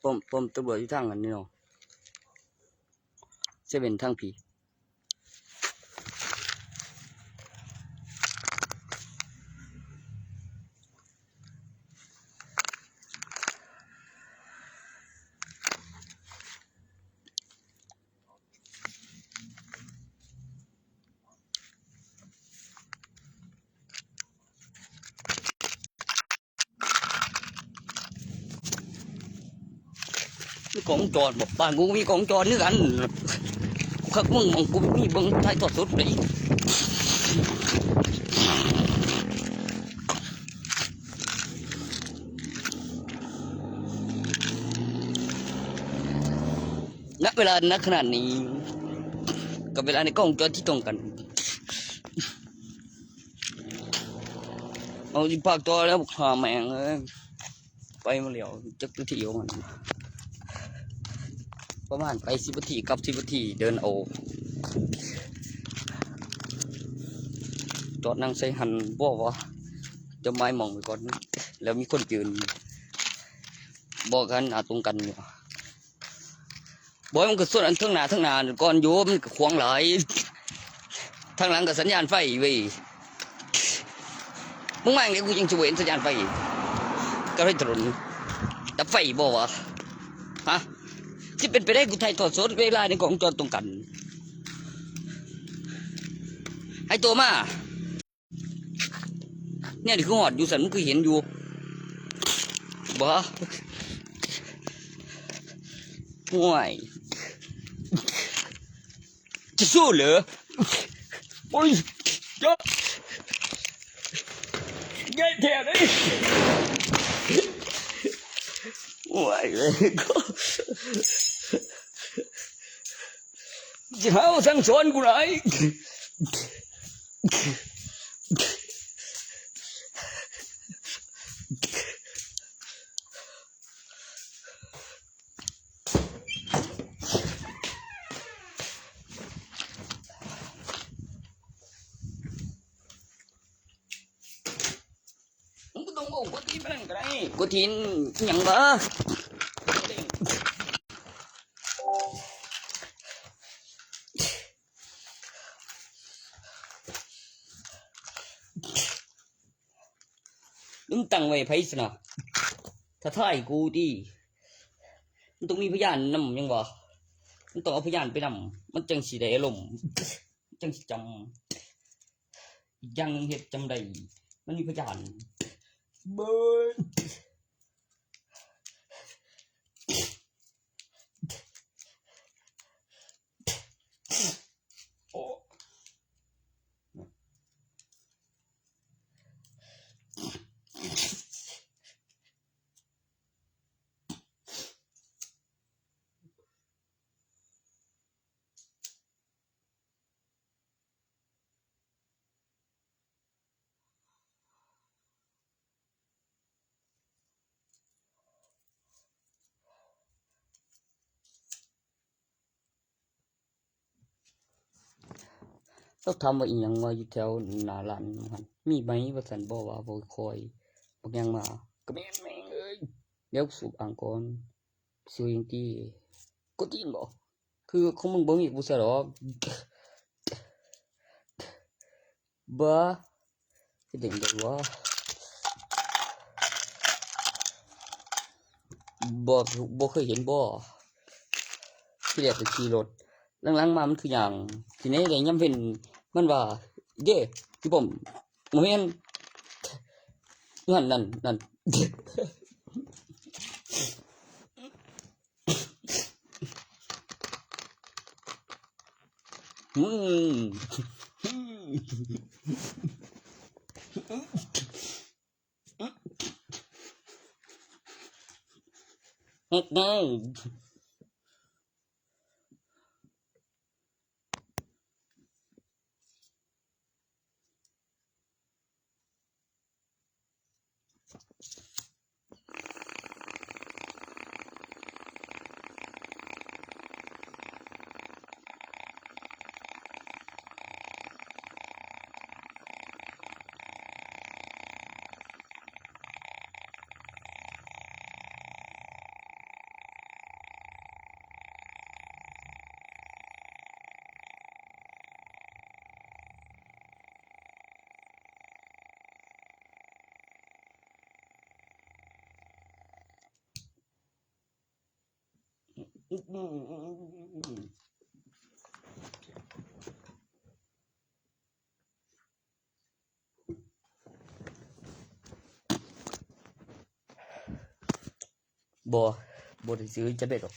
ປ້ອມ ປ້ອມຕຳຫຼວດຢູ່ທາງອັນນີ້ເນາະ ເຊເວັນທາງພີ້. ມີກ້ອງວງຈອນບໍ່? ບ້ານກູມີກ້ອງວງຈອນຄືກັນ. ຄັກມຶງ ໝ່ອງກູມີເບິ່ງຖ່າຍທອດສົດໄດ້. ນະເວລານະຂະນະນີ້ ກັບເວລາໃນກ້ອງວງຈອນທີ່ຕົງກັນ. ເອົາຊິພາກຕໍ່ແລ້ວ ພາແມ່ງເອີຍ ໄປມາແລ້ວ ຈັກນາທີຂອງມັນ ປະມານໄປສິບນາທີ ກັບສິບນາທີ ເດີນອອກ ຈອດນັ່ງໃສ່ຫັ້ນບໍ່ວະ? ຈະໝາຍໝ່ອງໄວ້ກ່ອນ ແລ້ວມີຄົນຢືນ ບໍ່ກັນໜ້າຕົງກັນຢູ່. ບໍ່ ມັນກໍສວນອັນເທິງໜ້າ ເທິງໜ້າກ່ອນຢູ່ ມັນກໍຂວາງຫຼາຍ ທາງຫຼັງກໍສັນຍານໄຟເວີຍ. ມຶງມາຫຍັງ ກູຍັງຊິບໍ່ເຫັນສັນຍານໄຟ ກໍເຮັດຖະໜົນ ດັບໄຟບໍ່ວະ? ຮະ ຊິເປັນໄປໄດ້ ກູຖ່າຍທອດສົດເວລາໃນກ້ອງວງຈອນຕົງກັນ ໃຫ້ໂຕມາ. ແນວນີ້ຄືຮອດຢູ່ຊັ້ນ ມຶງຄືເຫັນຢູ່ບໍ່? ໂອ້ຍ ຈະສູ້ເຫຼືອ? ໂອ້ຍ ເຢັບ ເຢັບແທ້ເດ້. ໂອ້ຍ ຊິຫາວ່າສັ່ງສອນກູຫຼາຍ. ມຶງບໍ່ຕ້ອງເວົ້າກົດຕີນປານນັ້ນກໍໄດ້ ກົດຕີນອີ່ຫຍັງວະ? ມຶງຕັ້ງໄວ້ໃຜຊັ້ນນະ? ທ້າທາຍກູຕິ? ມັນຕ້ອງມີພະຍານນຳ ຍັງວ່າ ມັນຕ້ອງເອົາພະຍານໄປນຳ ມັນຈັ່ງຊິໄດ້ອາລົມ ມັນຈັ່ງຊິຈຳ. ອີກຢ່າງໜຶ່ງເຮັດຈັ່ງໃດ ມັນມີພະຍານ ເບິ່ງ. ລາວຖາມວ່າອີ່ຫຍັງວ່າຢູ່ແຖວໜ້າຮ້ານຫັ້ນ ມີໄໝວ່າຊັ້ນ ບໍ່ວ່າບໍ່ຄ່ອຍ ບັກຫຍັງມາ ກໍແມ່ນແມ່ງເອີຍ ດຽວສູບອ່າງກ່ອນ ຊິວ່າຫຍັງຕິ ກົດຕີນບໍ? ຄືຂອງມຶງບໍ່ມີກູໃສ່ດອກ ບໍ່ ເຮັດຈັ່ງໃດວະ ບໍ່ ບໍ່ເຄີຍເຫັນບໍ? ທີແລກກໍຂີ່ລົດ ຫຼັງໆມາມັນຄືຫຍັງ ຊິແນໃດຍາມເວັນ ມັນວ່າ ເດ້ ອີປ້ອມ ບໍ່ແມ່ນ ນັ້ນ ນັ້ນ ນັ້ນ. ບໍ່ ບໍ່ໄດ້ຊື້ຈະເບັດດອກ.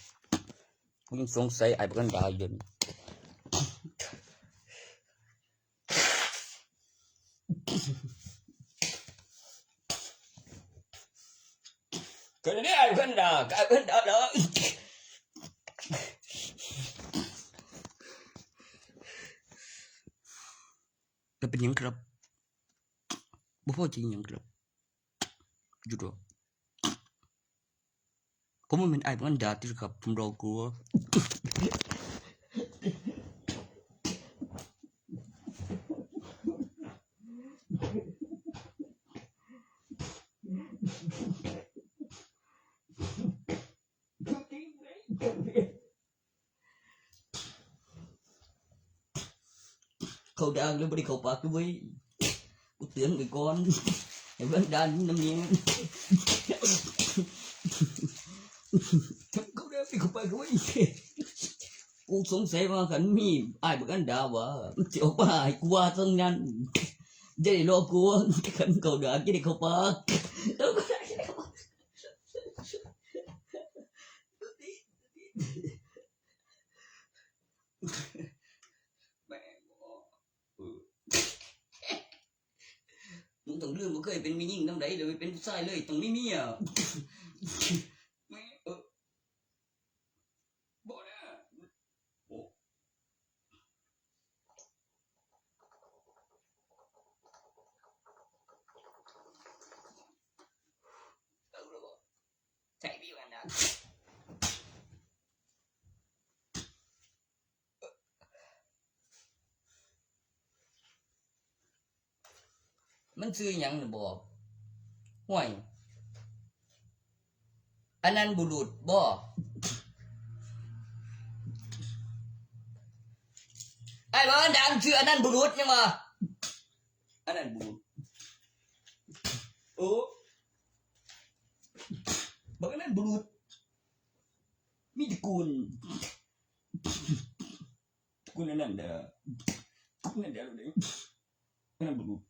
ກູຍັງສົງໄສອ້າຍບັກອັນດາຢູ່ເດ. ກະໄດ້ອ້າຍບັກອັນດາ ກະອ້າຍບັກອັນດາເນາະ. ກະເປັນຫຍັງຄັບ? ບໍ່ພໍໃຈຫຍັງຄັບ? ຢຸດເຖາະ. ຜົມບໍ່ແມ່ນອ້າຍບັກອັນດາຕິຄັບ ຜົມລໍກົວ. ເຂົ້າດາກແລ້ວບໍ່ໄດ້ເຂົ້າປາກເວີຍ. ກູເຕືອນໄວ້ກ່ອນ ໃຫ້ເບິ່ງດານນຳແດ່. ເຂົ້າດາກໄດ້ເຂົ້າປາກເວີຍ. ກູສົງໄສວ່າຄັນມີອ້າຍບັກອັນດາວ່າ ມັນຊິອອກມາໃຫ້ກູວ່າຊັ້ນນັ້ນ. ຈະໄດ້ລໍກົວ ຄັນເຂົ້າດາກຈະໄດ້ເຂົ້າປາກ. ແມ່ນບໍ່? ເອີ ມຶງຕ້ອງລືມວ່າເຄີຍເປັນແມ່ຍິງນຳໃດ ແລ້ວໄປເປັນຜູ້ຊາຍເລີຍ ຕ້ອງມີເມຍ. ແມ່ນ ເອີ ບໍ່ນະ ໂອ້. ໃສ່ບິວອັນນັ້ນ ມັນຊື່ຫຍັງນະບໍ? ຫ້ວຍ ອັນນັ້ນບຸລຸດບໍ? ອ້າຍວ່າອັນດາມັນຊື່ອັນນັ້ນບຸລຸດ ຍັງວ່າ ອັນນັ້ນບຸລຸດ. ໂອ້ ບັກອັນນັ້ນບຸລຸດ ມີຕະກູນ ຕະກູນອັນນັ້ນເດີ ຕະກູນອັນນັ້ນເດີ ອັນນັ້ນບຸລຸດ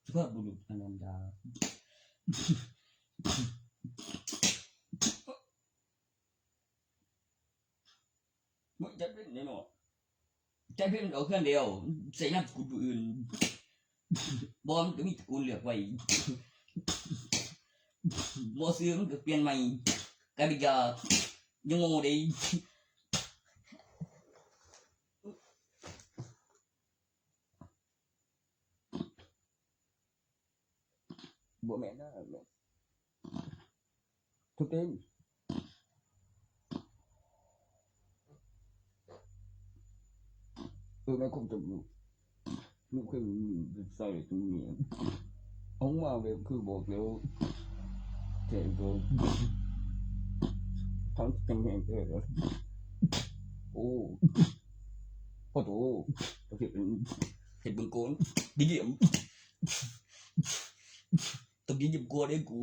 ສຸພາບບຸລຸດອະນັນດາ. ບໍ່ຈຳເປັນເນາະ ຈຳເປັນເອົາເຮືອນດຽວ ໃສ່ນາມສະກຸນຜູ້ອື່ນ. ບໍ່ ມັນກໍມີຕະກູນເລືອກໄວ້. ບໍ່ ຊື່ມັນກໍປ່ຽນໃໝ່ ກາຍເປັນຢາ ຍັງໂງ່ເດ້. ບໍ່ແມ່ນນະ ແມ່ນ ທຸກເຕັນ ເອີ ແມ່ນຄົບຈະ ມັນຄືໃສ່ຕົງນີ້ ອອກມາແບບຄືບອກແລ້ວ ແທ້ກໍທັງແຂງແຮງແທ້. ໂອ້ ໂອ້ໂຕ ເຮັດເປັນ ເຮັດເບິ່ງກ່ອນ ດີດຽມ ຕ້ອງດີດຽມກວ່າເດ້ກູ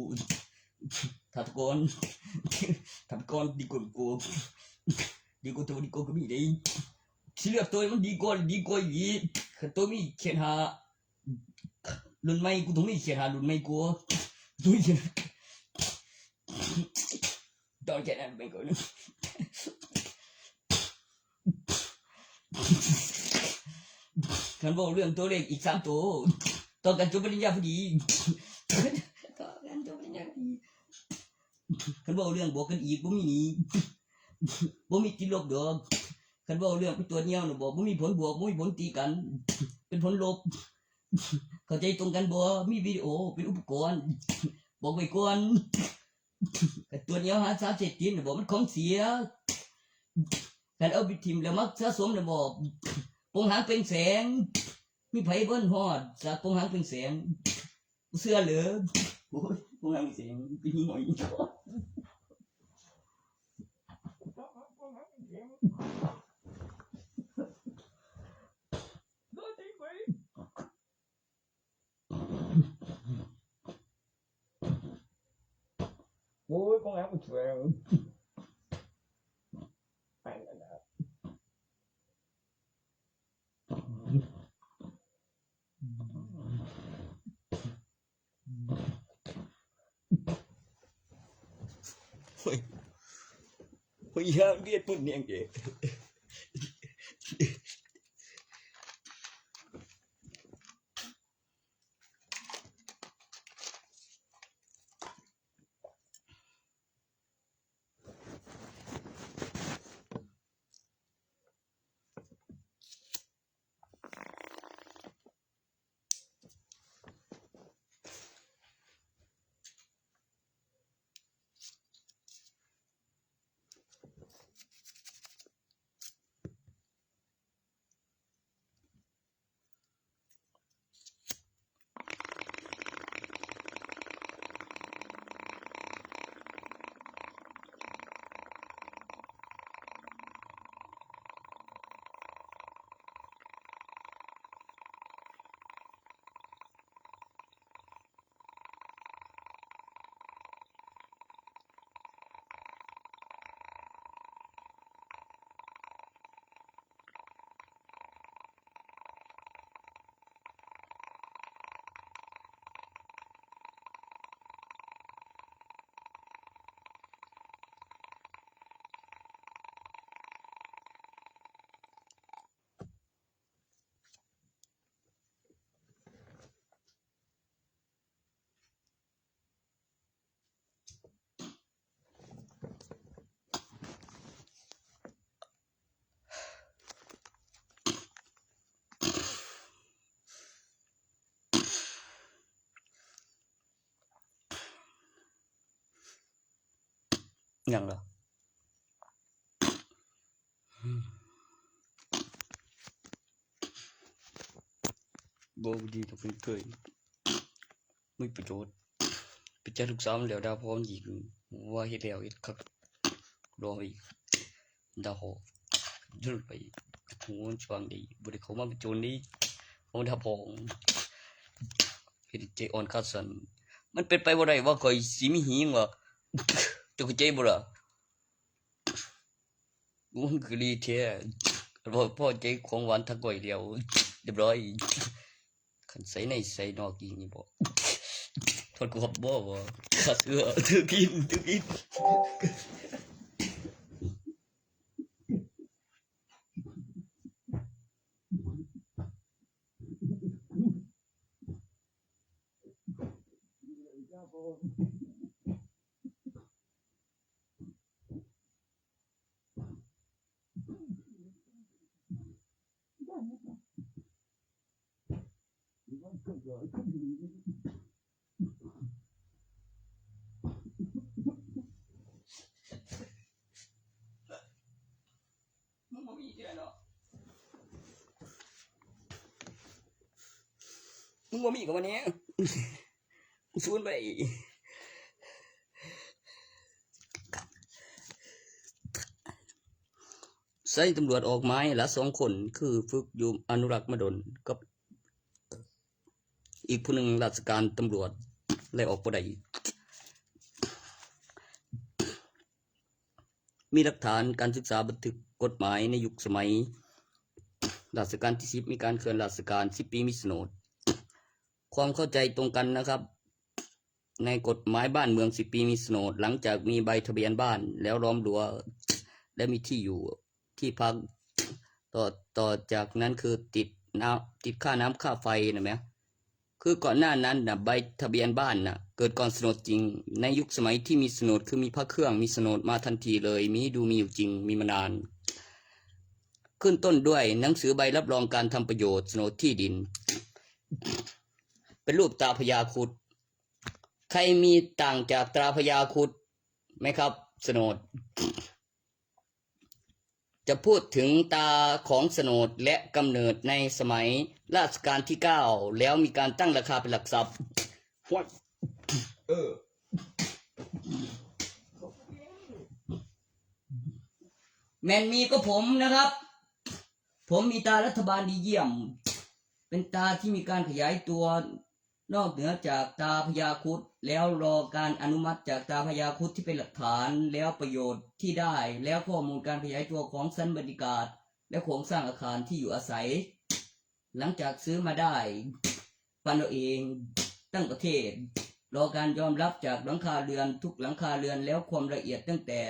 ທາດກ່ອນ ທາດກ່ອນດີກວ່າກູ ດີກວ່າໂຕ ດີກວ່າກະມີເດ້. ຊິເລືອກໂຕໃດມັນດີກວ່າ ດີກວ່າອີ່ຫຼີ. ຄັນໂຕມີແຂນຫ້າ ລຸ້ນໃໝ່ ກູຕ້ອງມີແຂນຫ້າລຸ້ນໃໝ່ກວ່າ ໂຕມີແຂນ ຕ້ອງແຂນຫ້າລຸ້ນໃໝ່ກວ່າ. ຄັນເວົ້າເລື່ອງຕົວເລກອີກສາມໂຕ ຕ້ອງການຈົບປະລິນຍາພໍດີ ຕ້ອງການຈົບປະລິນຍາພໍດີ. ຄັນເວົ້າເລື່ອງບວກກັນອີກ ບໍ່ມີໜີ້ ບໍ່ມີຕິດລົບດອກ. ຄັນເວົ້າເລື່ອງໄປຕົວດຍຽວນະ ບໍ່ ບໍ່ມີຜົນບວກ ບໍ່ມີຜົນຕີກັນ ເປັນຜົນລົບ. ເຂົ້າໃຈຕົງກັນບໍ່? ມີວິດີໂອເປັນອຸປະກອນ ບອກໄວ້ກ່ອນ. ຄັນຕົວດຍຽວຫາສາເສບຕິດນະ ບໍ່ ມັນຂອງເສຍ. ຄັນເອົາໄປຖິ້ມແລ້ວມາສະສົມນະ ບໍ່ ປົງຫາງເປັນແສງ. ມີໃຜບໍ່ຮອດສາປົງຫາງເປັນແສງ? ບໍ່ເຊື່ອເລີຍ. ໂອ້ຍ ປົງຫາງເປັນແສງ ເປັນຫີນຫອຍ. ໂອ້ຍ ກົງງາມສວຍ ໂອ້ຍ ໂອ້ຍ ຢ່າເຮັດບຸນຫຍັງເດ້. ຫຍັງລະ? ບໍ່ດີດອກເປັນເຄີຍ ມີປະໂຫຍດ. ໄປຈັບລູກສາວມັນແລ້ວ ດ່າພໍ່ມັນອີກ ວ່າເຮັດແລ້ວເຮັດຄັກ ລໍໄປອີກ ດ່າພໍ່ ໂຍນໄປ ໂຫ ມັນຊິຟັງໄດ້ ບໍ່ໄດ້ເຂົ້າມາເປັນໂຈນເດ້ ເຂົ້າມາດ່າພໍ່ ເຮັດໃຈອ່ອນຂາສັ່ນ. ມັນເປັນໄປບໍ່ໄດ້ວ່າຂ້ອຍຊິມີຫຍັງວ່າ ເຈົ້າເຂົ້າໃຈບໍ່ລະ? ໂອ້ ມັນຄືດີແທ້ ພໍໃຈຂອງຫວານທັກໄວ້ແລ້ວ ຮຽບຮ້ອຍ. ຄັນໃສ່ໃນໃສ່ນອກອີກນີ້ບໍ ທອດກວບບໍ ຂ້າເຊື່ອ ຖືກກິນ ຖືກກິນ. ມຶງບໍ່ມີເທື່ອເນາະ ມຶງບໍ່ມີກໍມາແນ່ ກູສູນໄປ. ໃຊ້ຕຳຫຼວດອອກໝາຍລະສອງຄົນ ຄືຝຶກຢູ່ອະນຸລັກມາດົນ ກັບອີກຜູ້ໜຶ່ງລາຊະການຕຳຫຼວດ ແລະ ອອກບໍ່ໄດ້. ມີຫຼັກຖານການສຶກສາບັນທຶກກົດໝາຍໃນຍຸກສະໄໝລາຊະການທີສິບ ມີການເຄື່ອນລາຊະການສິບປີມີສະໂໜດ. ຄວາມເຂົ້າໃຈຕົງກັນນະຄັບ ໃນກົດໝາຍບ້ານເມືອງສິບປີມີສະໂໜດ ຫຼັງຈາກມີໃບທະບຽນບ້ານແລ້ວລ້ອມຮົ້ວ ແລະ ມີທີ່ຢູ່ທີ່ພັກ ຕໍ່ ຕໍ່ຈາກນັ້ນຄືຕິດນ້ຳ ຕິດຄ່ານ້ຳຄ່າໄຟນະແມະ. ຄືກ່ອນໜ້ານັ້ນນະ ໃບທະບຽນບ້ານນະເກີດກ່ອນສະໂໜດຈິງ. ໃນຍຸກສະໄໝທີ່ມີສະໂໜດ ຄືມີພະເຄື່ອງ ມີສະໂໜດມາທັນທີເລີຍ ມີດູມີຢູ່ຈິງ ມີມານານ ຂຶ້ນຕົ້ນດ້ວຍໜັງສືໃບຮັບຮອງການທຳປະໂຫຍດສະໂໜດທີ່ດິນ ເປັນຮູບຕາພະຍາຄຸດ. ໃຄມີຕ່າງຈາກຕາພະຍາຄຸດໄໝຄັບ? ສະໂໜດ ຈະພູດເຖິງຕາຂອງສະໂໜດ ແລະ ກຳເນີດໃນສະໄໝລາຊະການທີເກົ້າ ແລ້ວມີການຕັ້ງລາຄາເປັນຫຼັກຊັບ. ຫ້ວຍ ເອີ ແມ່ນມີກໍຜົມນະຄັບ ຜົມມີຕາລັດຖະບານດີຢ້ຽມ ເປັນຕາທີ່ມີການຂະຫຍາຍຕົວ ນອກເໜືອຈາກຕາພະຍາຄຸດ ແລ້ວລໍການອະນຸມັດຈາກຕາພະຍາຄຸດທີ່ເປັນຫຼັກຖານ ແລ້ວປະໂຫຍດທີ່ໄດ້ ແລ້ວຂໍ້ມູນການຂະຫຍາຍຕົວຂອງຊັ້ນບັນຍາກາດ ແລະ ໂຄງສ້າງອາຄານທີ່ຢູ່ອາໄສ. ຫຼັງຈາກຊື້ມາໄດ້ ປັ່ນເອົາເອງ ຕັ້ງປະເທດ รอการยอมรับจากหลังคาเรือนทุกหลังคาเรือน แล้วความละเอียดตั้งแต่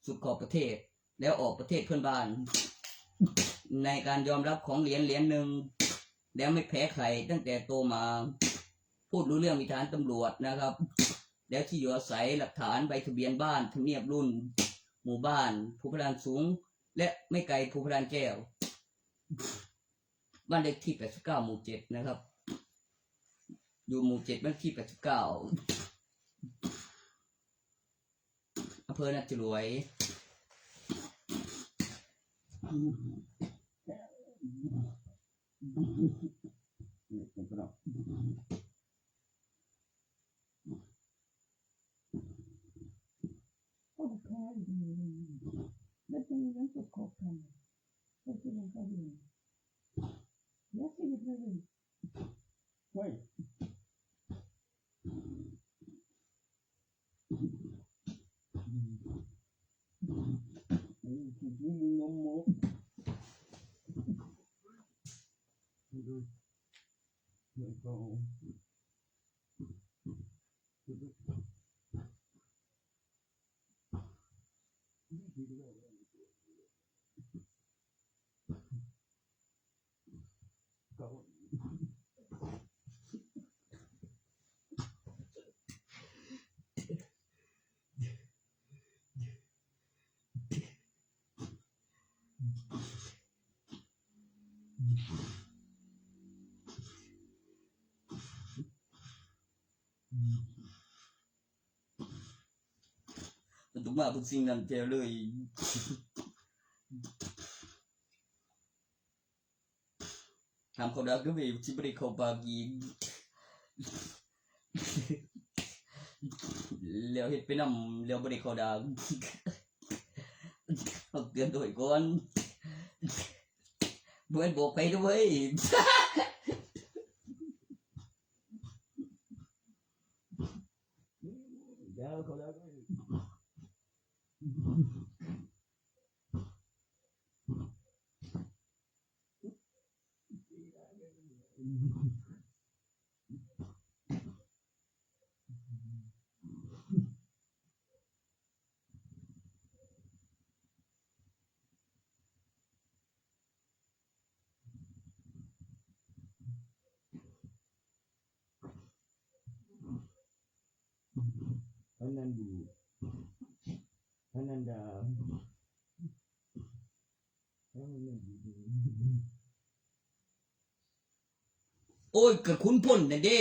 สุดขอบประเทศ แล้วออกประเทศเพื่อนบ้าน ในการยอมรับของเหรียญเหรียญหนึ่ง แล้วไม่แพ้ใครตั้งแต่โตมา พูดรู้เรื่อง มีฐานตำรวจนะครับ แล้วที่อยู่อาศัย หลักฐาน ใบทะเบียนบ้าน ทำเนียบรุ่น หมู่บ้าน ภูพานสูง และไม่ไกลภูพานแก้ว บ้านเลขที่แปดสิบเก้า หมู่เจ็ด นะครับ อยู่หมู่เจ็ด บ้านเลขที่แปดสิบเก้า อำเภอนาจรวย ມັນຕ້ອງມາເພິ່ນສິ່ງນັ້ນແທ້ເລີຍ. ຖາມເຂົາດາຄືເວຊິບໍ່ໄດ້ເຂົ້າປາກອີກ ແລ້ວເຮັດໄປນຳ ແລ້ວບໍ່ໄດ້ເຂົ້າດາ ເຕືອນໂດຍກ່ອນ ບໍ່ແມ່ນບອກໃຜເດີ້ເວີຍ. ໂອ້ຍ ກະຂຸນພົນນັ້ນເດ້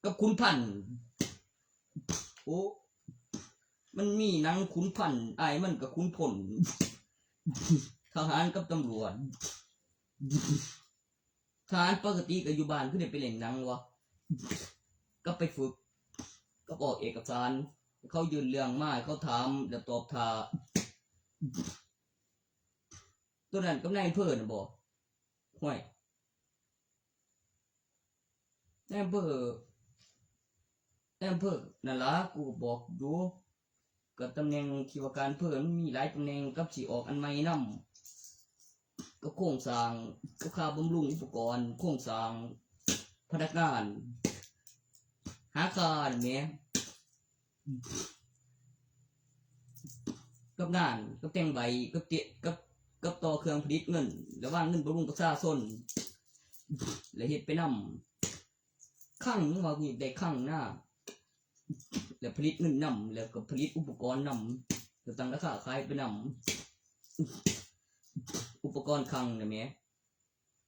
ກັບຂຸນພັນ ໂອ້ ມັນມີໜັງຂຸນພັນ ອ້າຍມັນກະຂຸນພົນ ທະຫານກັບຕຳຫຼວດ. ທະຫານປົກກະຕິກະຢູ່ບ້ານ ຄືໄດ້ໄປຫຼິ້ນໜັງວະ ກັບໄປຝຶກ ກັບອອກເອກະສານ ເຂົາຍື່ນເລື່ອງມາໃຫ້ເຂົາຖາມ ແລ້ວຕອບຖ້າ ໂຕນັ້ນກັບນາຍອຳເພີນະບໍ? ຫ້ວຍ ນາຍອຳເພີ ນາຍອຳເພີນັ້ນລະ ກູກະບອກຢູ່ ກະຕຳແໜ່ງທີ່ວ່າການອຳເພີມັນມີຫຼາຍຕຳແໜ່ງ ກັບຊິອອກອັນໃໝ່ນຳ ກັບໂຄງສ້າງ ກັບຄ່າບຳລຸງອຸປະກອນ ໂຄງສ້າງ ພະນັກງານ ຫາຄ່ານັ້ນແໝ ກັບງານ ກັບແຕ່ງໃບ ກັບເຕະ ກັບ ກັບຕໍ່ເຄື່ອງຜະລິດເງິນ ແລະວາງເງິນບຳລຸງປະຊາຊົນ ແລະເຮັດໄປນຳ ຄັງ ວ່າຢາກໄດ້ຄັງນາ ແລະຜະລິດເງິນນຳ ແລ້ວກໍຜະລິດອຸປະກອນນຳ ແລ້ວຕັ້ງລາຄາຂາຍໄປນຳ ອຸປະກອນຄັງນະແໝ.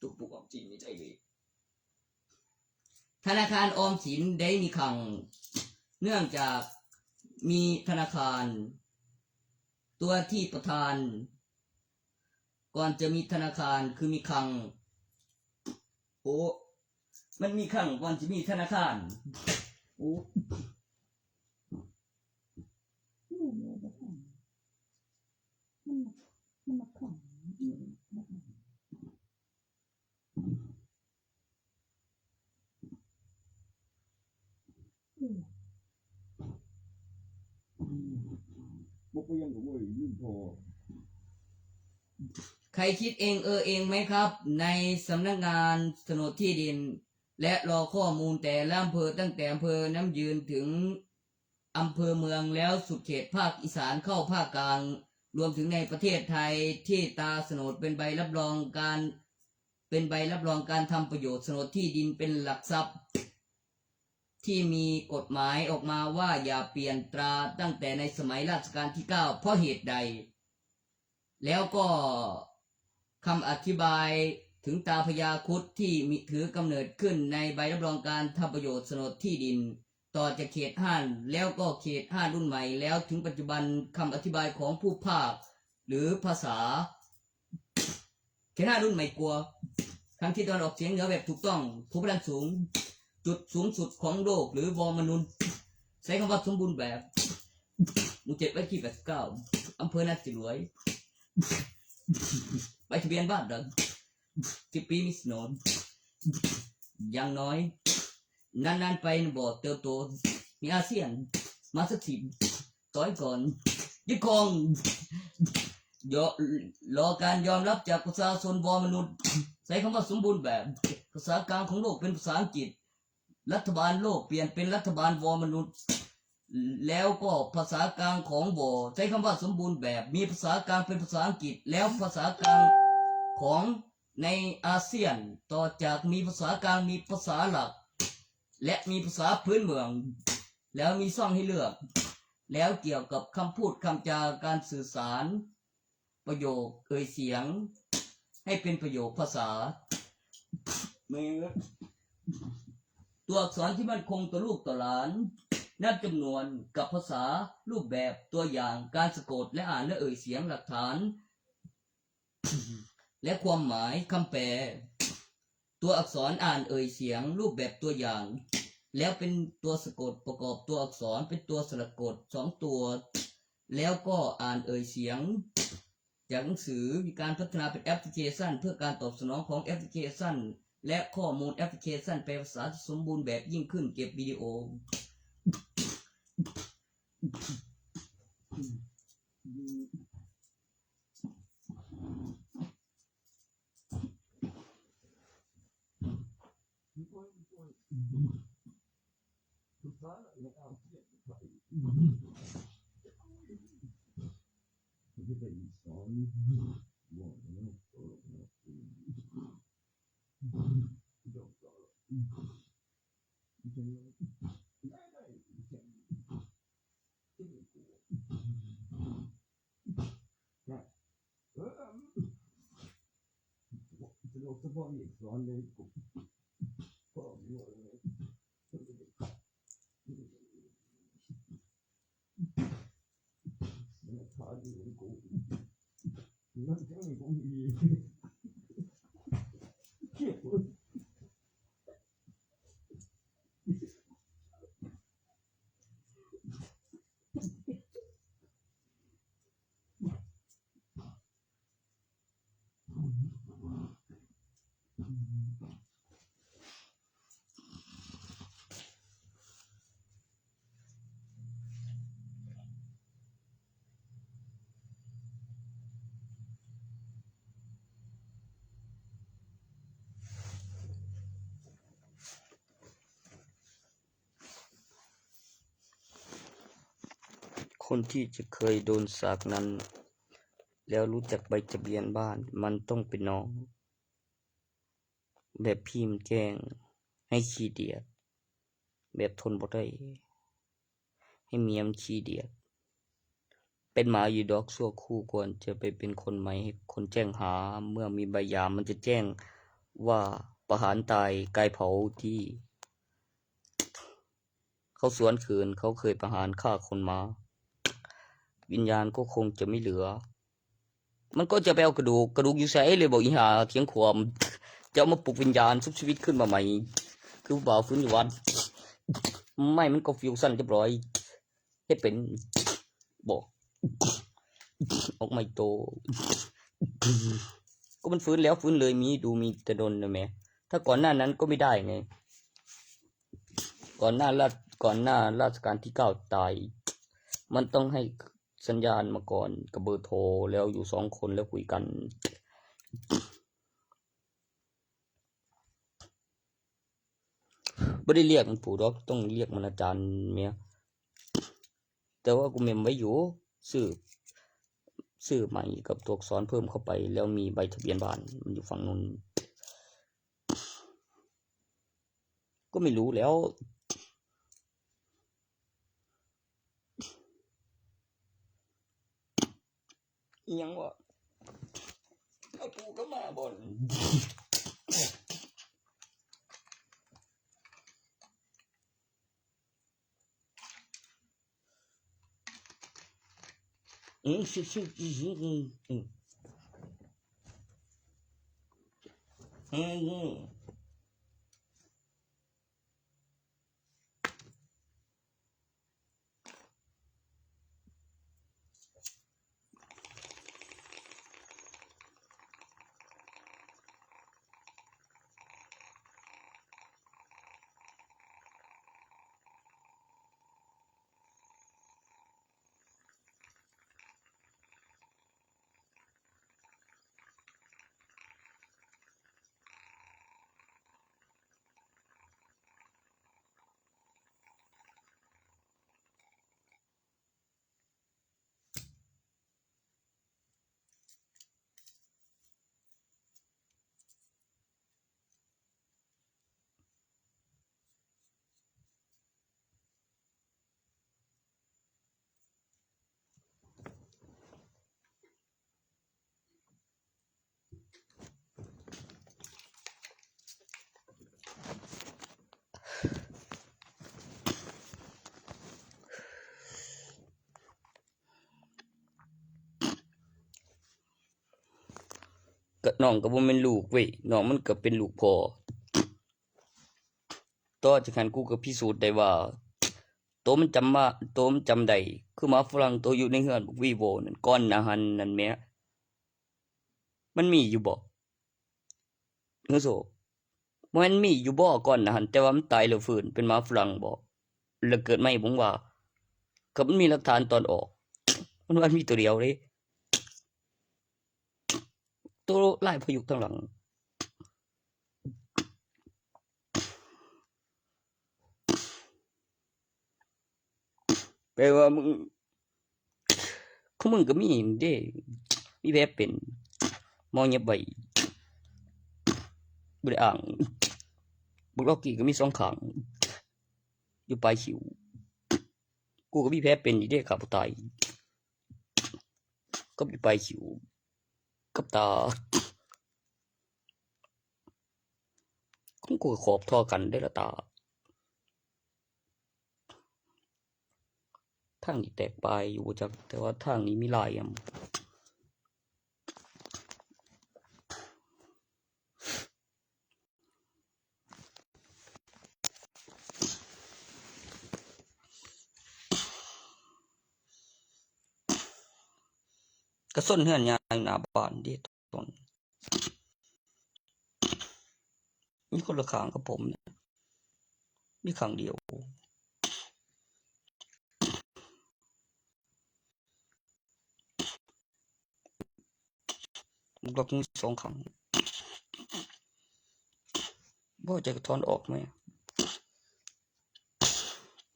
ຕຸກປຸກອອມສິນໃນໃຈເລີຍ ທະນາຄານອອມສິນໄດ້ມີຄັງ ເນື່ອງຈາກມີທະນາຄານ ຕົວທີ່ປະທານ ກ່ອນຈະມີທະນາຄານຄືມີຄັງ ໂອ້ ມັນມີຄັງກ່ອນຈະມີທະນາຄານ ໂອ້. ມັນມັກ ມັນມັກຂັງ ມັນມັກຂັງ ບໍ່ໄປຫຍັງກະເວີຍ ລືມພໍ. ໃຄຄິດເອງເອີເອງໄໝຄັບ ໃນສຳນັກງານໂສນດທີ່ດິນ ແລະ ລໍຂໍ້ມູນແຕ່ລະອຳເພີ, ຕັ້ງແຕ່ອຳເພີນ້ຳຢືນເຖິງອຳເພີເມືອງ, ແລ້ວສຸດເຂດພາກອີສານເຂົ້າພາກກາງ, ລວມເຖິງໃນປະເທດໄທທີ່ຕາໂສນດເປັນໃບຮັບຮອງການ, ເປັນໃບຮັບຮອງການທຳປະໂຫຍດໂສນດທີ່ດິນເປັນຫຼັກຊັບ ທີ່ມີກົດໝາຍອອກມາວ່າຢ່າປ່ຽນຕາຕັ້ງແຕ່ໃນສະໄໝລາຊະການທີເກົ້າ ເພາະເຫດໃດ? ແລ້ວກໍຄຳອະທິບາຍເຖິງຕາພະຍາຄຸດທີ່ມີ ຖືກຳເນີດຂຶ້ນໃນໃບຮັບຮອງການທຳປະໂຫຍດໂສນດທີ່ດິນ ຕໍ່ຈາກເຂດຮ້ານ ແລ້ວກໍເຂດຮ້ານລຸ້ນໃໝ່ ແລ້ວເຖິງປັດຈຸບັນ ຄຳອະທິບາຍຂອງພູພາກ ຫຼື ພາສາ ເຂດຮ້ານລຸ້ນໃໝ່ກວ່າ ທາງທິດຕາເວັນອອກສຽງເໜືອແບບຖືກຕ້ອງ, ພູກະດານສູງ, ຈຸດສູງສຸດຂອງໂລກ ຫຼື ວໍມະນຸດ, ໃຊ້ຄຳວ່າສົມບູນແບບ, ໝູ່ເຈັດ ເລກທີແປດສິບເກົ້າ, ອຳເພີນາຊິຫຼວຍ, ໃບທະບຽນບ້ານດັງ ສິບປີມີໂສນດ, ຢ່າງໜ້ອຍ ນານໆໄປບໍ່ເຕີບໂຕ, ມີອາຊຽນມາສະຖິດ, ຕໍ່ໄວ້ກ່ອນ, ຍຶດຄອງ, ລໍ ລໍການຍອມຮັບຈາກປະຊາຊົນວໍມະນຸດ, ໃຊ້ຄຳວ່າສົມບູນແບບ, ພາສາກາງຂອງໂລກເປັນພາສາອັງກິດ, ລັດຖະບານໂລກປ່ຽນເປັນລັດຖະບານວໍມະນຸດ, ແລ້ວກໍພາສາກາງຂອງວໍ ໃຊ້ຄຳວ່າສົມບູນແບບ, ມີພາສາກາງເປັນພາສາອັງກິດ, ແລ້ວພາສາກາງຂອງໃນອາຊຽນ, ຕໍ່ຈາກມີພາສາກາງ ມີພາສາຫຼັກ ແລະ ມີພາສາພື້ນເມືອງ, ແລ້ວມີຊ່ອງໃຫ້ເລືອກ, ແລ້ວກ່ຽວກັບຄຳພູດຄຳຈາ ການສື່ສານ, ປະໂຫຍກເອີ່ຍສຽງໃຫ້ເປັນປະໂຫຍກພາສາ, ແມ່ນຕົວອັກສອນທີ່ໝັ້ນຄົງຕໍ່ລູກຕໍ່ຫຼານ, ນັບຈຳນວນກັບພາສາ, ຮູບແບບ, ຕົວຢ່າງ, ການສະກົດ ແລະ ອ່ານ ແລະ ເອີ່ຍສຽງ, ຫຼັກຖານ ແລະ ຄວາມໝາຍ, ຄຳແປ, ຕົວອັກສອນອ່ານເອີ່ຍສຽງ, ຮູບແບບຕົວຢ່າງ, ແລ້ວເປັນຕົວສະກົດ, ປະກອບຕົວອັກສອນເປັນຕົວສະລະກົດສອງຕົວ, ແລ້ວກໍອ່ານເອີ່ຍສຽງຈາກໜັງສື, ມີການພັດທະນາເປັນແອັບພລິເຄຊັນ ເພື່ອການຕອບສະໜອງຂອງແອັບພລິເຄຊັນ ແລະ ຂໍ້ມູນແອັບພລິເຄຊັນແປພາສາທີ່ສົມບູນແບບຍິ່ງຂຶ້ນ, ເກັບວິດີໂອ. ຄົນທີ່ຈະເຄີຍໂດນສາກນັ້ນ ແລ້ວຮູ້ຈັກໃບທະບຽນບ້ານ ມັນຕ້ອງເປັນນ້ອງ. ແບບພີ້ມັນແຈ້ງໃຫ້ຂີ້ດຽດ, ແບບທົນບໍ່ໄດ້ໃຫ້ເມຍມັນຂີ້ດຽດ. ເປັນໝາຢູ່ດອກຊົ່ວຄູ່ ກ່ອນຈະໄປເປັນຄົນໃໝ່ໃຫ້ຄົນແຈ້ງຫາ. ເມື່ອມີໃບຢາມ ມັນຈະແຈ້ງວ່າປະຫານຕາຍ, ກາຍເຜົາທີ່ ເຂົາສວນຄືນ, ເຂົາເຄີຍປະຫານຂ້າຄົນມາ. ວິນຍານກໍຄົງຈະໄມ່ເຫຼືອ. ມັນກໍຈະໄປເອົາກະດູກ, ກະດູກຢູ່ໃສເລີຍບອກ ອີ່ຫ່າຂຽງຂວາມ? ຈະເອົາມາປຸກວິນຍານຊຸບຊີວິດຂຶ້ນມາໃໝ່ ຄືຜູ້ບ່າວຟື້ນຢູ່ວັດ. ໄມ້ມັນກໍຟິວຊັ້ນຮຽບຮ້ອຍ. ເຮັດເປັນບໍ່? ອອກໃໝ່ໂຕ. ກໍມັນຟື້ນແລ້ວຟື້ນເລີຍ, ມີດູມີແຕ່ດົນນະແມ. ຖ້າກ່ອນໜ້ານັ້ນກໍໄມ່ໄດ້ໄງ. ກ່ອນໜ້າລາຊ-, ກ່ອນໜ້າລາຊະການທີເກົ້າຕາຍ, ມັນຕ້ອງໃຫ້ສັນຍານມາກ່ອນກັບເບີໂທ, ແລ້ວຢູ່ສອງຄົນແລ້ວຄຸຍກັນ. ບໍ່ໄດ້ລຽກມັນປູດອກ, ຕ້ອງລຽກມັນອາຈານແມ. ແຕ່ວ່າກູເມັມໄວ້ຢູ່, ຊື່ ຊື່ໃໝ່ກັບຕົວອັກສອນເພີ່ມເຂົ້າໄປ ແລ້ວມີໃບທະບຽນບ້ານ, ມັນຢູ່ຝັ່ງນັ້ນ. ກໍໄມ່ຮູ້ແລ້ວ. ອີ່ຫຍັງວະ? ເອົາປູກລັບມາບໍ່? ອືມ ອືມ ອືມ ອືມ ອືມ ອືມ. ກະນ້ອງກະບໍ່ແມ່ນລູກເວີຍ, ນ້ອງມັນກະເປັນລູກພໍ່. ຕໍ່ຈາກຫັ້ນກູກະພິສູດໄດ້ວ່າ ໂຕມັນຈຳມາ ໂຕມັນຈຳໄດ້ ຄືໝາຝຣັ່ງໂຕຢູ່ໃນເຮືອນບັກວີໂວນັ້ນ ກ່ອນໜ້າຫັ້ນນັ້ນແໝ. ມັນມີຢູ່ບໍ່? ເຮີໂຊ ບໍ່ແມ່ນມີຢູ່ບໍ່ກ່ອນໜ້າຫັ້ນ ແຕ່ວ່າມັນຕາຍແລ້ວຟື້ນເປັນໝາຝຣັ່ງບໍ ແລ້ວເກີດໃໝ່? ບົງວ່າ ກໍມັນມີຫຼັກຖານຕອນອອກ ມັນວ່າມີໂຕດຽວເດ້ ໂຕລາຍພະຍຸທາງຫຼັງ. ແປວ່າມຶງ ຂອງມຶງກໍມີເດ້ ມີແຜເປັນ ໝໍເຢັບໄວ້ ບໍ່ໄດ້ອ້າງ. ບັກລັອກກີ້ກໍມີສອງຂ້າງ ຢູ່ປາຍຄິ້ວ. ກູກໍມີແຜເປັນຢູ່ເດ້ ຂ້າຜູ້ຕາຍ ກັບຢູ່ປາຍຄິ້ວ ກັບຕາ. ຂອງກູກໍຂອບທໍ່ກັນເດ້ລະຕາ. ທາງນີ້ແຕກປາຍຢູ່ບໍ່ຈັກ ແຕ່ວ່າທາງນີ້ມີລາຍອຳ. ກະຊົນເຮືອນຍ່າຢູ່ໜ້າບ້ານເດ້ ຕົ້ນ ມີຄົນລະຂ້າງກັບຜົມ ມີຂ້າງດຽວ. ບັກລັອກມີສອງຂ້າງ ບໍ່ໃຈກໍຖອນອອກແມ.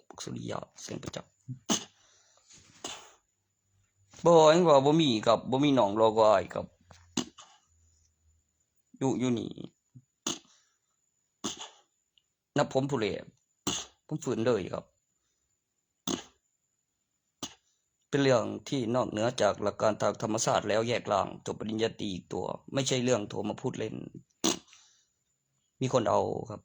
ບັກສຸລິຍະ ແສງປະຈັກ. ບໍ່ ຍັງວ່າບໍ່ມີກັບ ບໍ່ມີນ້ອງຫຼໍ່ກວ່າອ້າຍກັບ ຢູ່ ຢູ່ນີ້ ນັບຜົມຜູ້ແລກ ຜົມຟື້ນເລີຍກັບ. ເປັນເລື່ອງທີ່ນອກເໜືອຈາກຫຼັກການທາງທຳມະຊາດແລ້ວແຍກລ່າງ ຈົບປະລິນຍາຕີອີກຕົວ ໄມ່ໃຊ່ເລື່ອງໂທມາພູດເລ່ນ ມີຄົນເອົາຄັບ.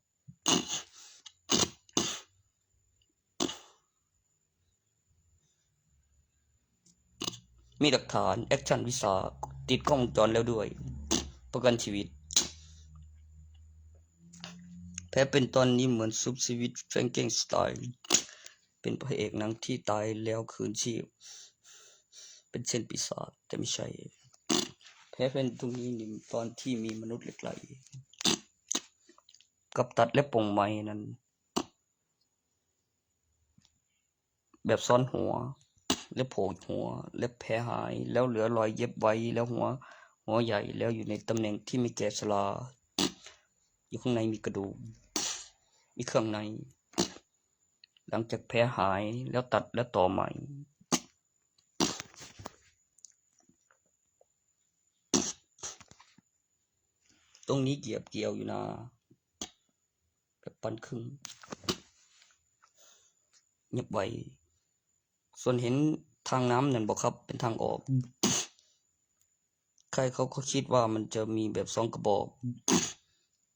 ມີຫຼັກຖານ ແອັກຊັນ ວິຊາ ຕິດກ້ອງວົງຈອນແລ້ວດ້ວຍ ປະກັນຊີວິດ. ແຜເປັນຕອນນີ້ເໝືອນຊຸບຊີວິດ ແຟຣງເກັນສະໄຕ ເປັນພະເອກໜັງທີ່ຕາຍແລ້ວຄືນຊີບ ເປັນເຊັ່ນປີສາດ ແຕ່ບໍ່ໃຊ່. ແຜເປັນຕົງນີ້ນີ້ຕອນທີ່ມີມະນຸດເຫຼັກໄຫຼ ກັບຕັດແລະປົງໄໝ້ນັ້ນ ແບບຊ້ອນຫົວ ແລະໂຜກຫົວ ແລະແຜຫາຍ ແລ້ວເຫຼືອລອຍເຢັບໄວ ແລ້ວຫົວ ຫົວໃຫຍ່ ແລ້ວຢູ່ໃນຕຳແໜ່ງທີ່ມີແກະສະຫຼາ ຢູ່ຂ້າງໃນມີກະດູກ. ມີເຄື່ອງໃນ. ຫຼັງຈາກແຜຫາຍແລ້ວຕັດແລ້ວຕໍ່ໃໝ່. ຕົງນີ້ເກັບກ່ຽວຢູ່ນາ ແບບປັນຄຶ່ງ ຫຍັບໄວ້. ສ່ວນເຫັນທາງນ້ຳນັ້ນບໍ່ຄັບ ເປັນທາງອອກ. ໃຄເຂົາກໍຄິດວ່າມັນຈະມີແບບສອງກະບອກ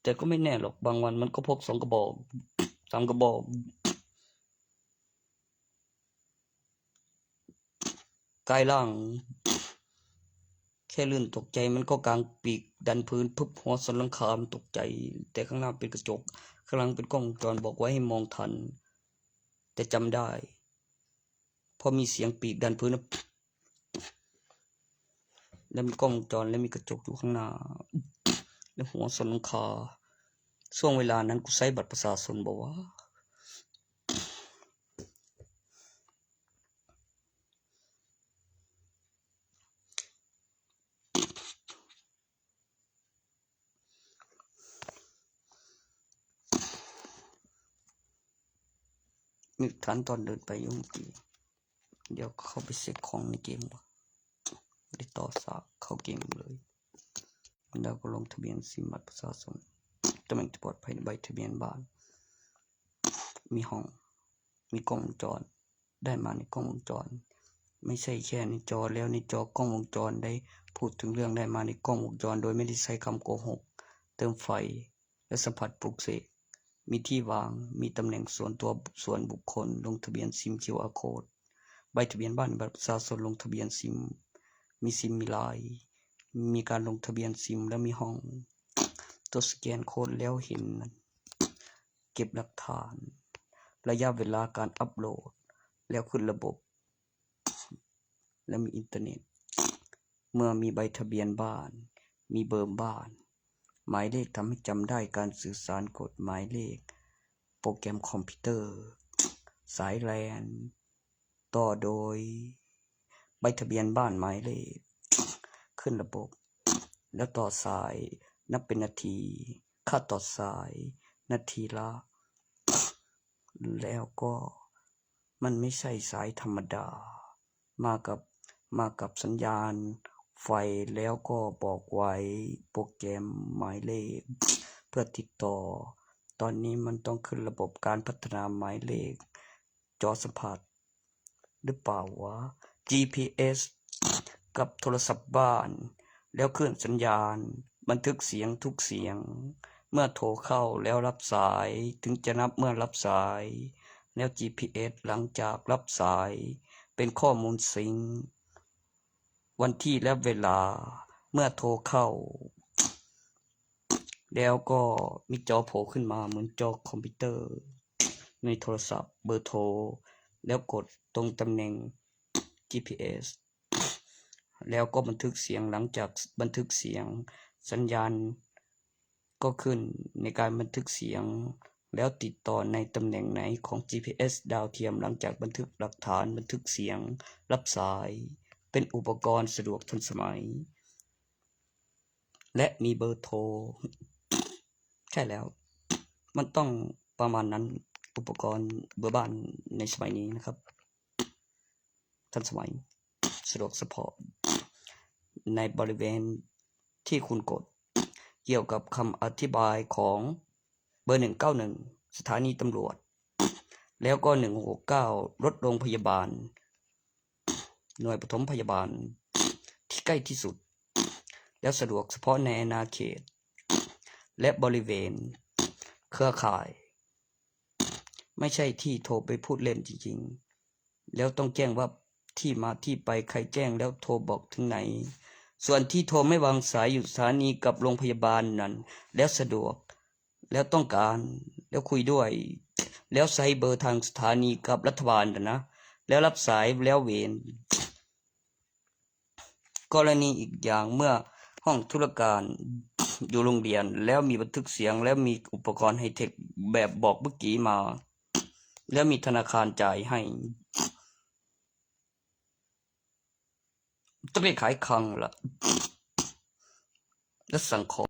ແຕ່ກໍໄມ່ແນ່ຫຼອກ ບາງວັນມັນກໍພົບສອງກະບອກ ສາມກະບອກ. ກາຍຮ່າງແຄ່ລື່ນຕົກໃຈ ມັນກໍກາງປີກດັນພື້ນ ພຶບ ຫົວຊົນຫຼັງຄາ ມັນຕົກໃຈ. ແຕ່ຂ້າງໜ້າເປັນກະຈົກ ຂ້າງຫຼັງເປັນກ້ອງວົງຈອນ ບອກໄວ້ໃຫ້ມອງທັນ ແຕ່ຈຳໄດ້ ເພາະມີສຽງປີກດັນພື້ນ ແລ້ວມີກ້ອງວົງຈອນ ແລ້ວມີກະຈົກຢູ່ຂ້າງໜ້າ ແລ້ວຫົວຊົນຫຼັງຄາ. ຊ່ວງເວລານັ້ນກູໃຊ້ບັດປະຊາຊົນບໍ່ວະ? ນຶກທັນຕອນເດີນໄປຢູ່ເມື່ອກີ້. ດຽວເຂົ້າໄປເຊັກຂອງໃນເກມກ່ອນ ບໍ່ໄດ້ຕໍ່ສາກເຂົ້າເກມເລີຍ. ແລ້ວກໍລົງທະບຽນຊິມ ບັດປະຊາຊົນ, ຕຳແໜ່ງທີ່ປອດໄພ, ໃບທະບຽນບ້ານ, ມີຫ້ອງ, ມີກ້ອງວົງຈອນ, ໄດ້ມາໃນກ້ອງວົງຈອນ. ໄມ່ໃຊ່ແຄ່ໃນຈໍແລ້ວ, ໃນຈໍກ້ອງວົງຈອນໄດ້ ພູດເຖິງເລື່ອງໄດ້ມາໃນກ້ອງວົງຈອນ ໂດຍໄມ່ໄດ້ໃຊ້ຄຳໂກຫົກ, ເຕີມໄຟ ແລະ ສຳຜັດປຸກເສກ. ມີທີ່ວາງ, ມີຕຳແໜ່ງສ່ວນຕົວ, ສ່ວນບຸກຄົນ, ລົງທະບຽນຊິມ ຄິວອາໂຄດ, ໃບທະບຽນບ້ານ, ບັດປະຊາຊົນ, ລົງທະບຽນຊິມ, ມີຊິມ, ມີລາຍ, ມີການລົງທະບຽນຊິມ ແລະ ມີຫ້ອງ. ຕົວສະແກນໂຄດແລ້ວເຫັນ ເກັບຫຼັກຖານ, ໄລຍະເວລາການອັບໂຫຼດ, ແລ້ວຂຶ້ນລະບົບ ແລະ ມີອິນເຕີເນັດ. ເມື່ອມີໃບທະບຽນບ້ານ, ມີເບີບ້ານ, ໝາຍເລກທຳໃຫ້ຈຳໄດ້, ການສື່ສານກົດໝາຍເລກ, ໂປຣແກຣມຄອມພິວເຕີ, ສາຍແລນ, ຕໍ່ໂດຍໃບທະບຽນບ້ານໝາຍເລກ, ຂຶ້ນລະບົບ ແລ້ວຕໍ່ສາຍ ນັບເປັນນາທີ, ຄ່າຕໍ່ສາຍ ນາທີລະ ແລ້ວກໍມັນໄມ່ໃຊ່ສາຍທຳມະດາ ມາກັບ, ມາກັບສັນຍານໄຟ ແລ້ວກໍບອກໄວ້ໂປຣແກຣມໝາຍເລກເພື່ອຕິດຕໍ່. ຕອນນີ້ມັນຕ້ອງຂຶ້ນລະບົບການພັດທະນາໝາຍເລກ ຈໍສຳຜັດ ຫຼືເປົ່າວະ ຈີພີເອສ ກັບໂທລະສັບບ້ານ ແລ້ວເຄື່ອງສັນຍານ ບັນທຶກສຽງທຸກສຽງ. ເມື່ອໂທເຂົ້າແລ້ວຮັບສາຍ, ເຖິງຈະນັບເມື່ອຮັບສາຍ, ແລ້ວຈີພີເອສຫຼັງຈາກຮັບສາຍ ເປັນຂໍ້ມູນຊິງ ວັນທີ ແລະ ເວລາເມື່ອໂທເຂົ້າ. ແລ້ວກໍມີຈໍໂຜຂຶ້ນມາເໝືອນຈໍຄອມພິວເຕີໃນໂທລະສັບ, ເບີໂທ, ແລ້ວກົດຕົງຕຳແໜ່ງຈີພີເອສ ແລ້ວກໍບັນທຶກສຽງ. ຫຼັງຈາກບັນທຶກສຽງ, ສັນຍານກໍຂຶ້ນໃນການບັນທຶກສຽງ ແລ້ວຕິດຕໍ່ໃນຕຳແໜ່ງໃນຂອງຈີພີເອສດາວທຽມ. ຫຼັງຈາກບັນທຶກຫຼັກຖານ, ບັນທຶກສຽງ, ຮັບສາຍ, ເປັນອຸປະກອນສະດວກທັນສະໄໝ ແລະ ມີເບີໂທ. ໃຊ່ແລ້ວ, ມັນຕ້ອງປະມານນັ້ນ, ອຸປະກອນເບີບ້ານໃນສະໄໝນີ້ນະຄັບ ທັນສະໄໝ, ສະດວກສະເພາະໃນບໍລິເວນທີ່ຄຸນກົດ. ກ່ຽວກັບຄຳອະທິບາຍຂອງເບີໜຶ່ງເກົ້າໜຶ່ງ ສະຖານີຕຳຫຼວດ ແລ້ວກໍໜຶ່ງຫົກເກົ້າ ລົດໂຮງພະຍາບານ, ໜ່ວຍປະຖົມພະຍາບານທີ່ໃກ້ທີ່ສຸດ ແລ້ວສະດວກສະເພາະໃນອານາເຂດ ແລະ ບໍລິເວນເຄືອຂ່າຍ. ໄມ່ໃຊ່ທີ່ໂທໄປພູດເລ່ນຈິງໆ ແລ້ວຕ້ອງແຈ້ງວ່າທີ່ມາທີ່ໄປ, ໃຄແຈ້ງແລ້ວໂທບອກເຖິງໃນ. ສ່ວນທີ່ໂທໄມ່ວາງສາຍຢູ່ສະຖານີກັບໂຮງພະຍາບານນັ້ນ ແລ້ວສະດວກ, ແລ້ວຕ້ອງການ, ແລ້ວຄຸຍດ້ວຍ, ແລ້ວໃຊ້ເບີທາງສະຖານີກັບລັດຖະບານນັ້ນນະ, ແລ້ວຮັບສາຍ, ແລ້ວເວນ. ກໍລະນີອີກຢ່າງ, ເມື່ອຫ້ອງທຸລະການຢູ່ໂຮງຮຽນ ແລ້ວມີບັນທຶກສຽງ ແລ້ວມີອຸປະກອນໄຮເທັກແບບບອກເມື່ອກີ້ມາ ແລ້ວມີທະນາຄານຈ່າຍໃຫ້, ຕ້ອງໄດ້ຂາຍຄັງລະ ແລະ ສັງເຄາະ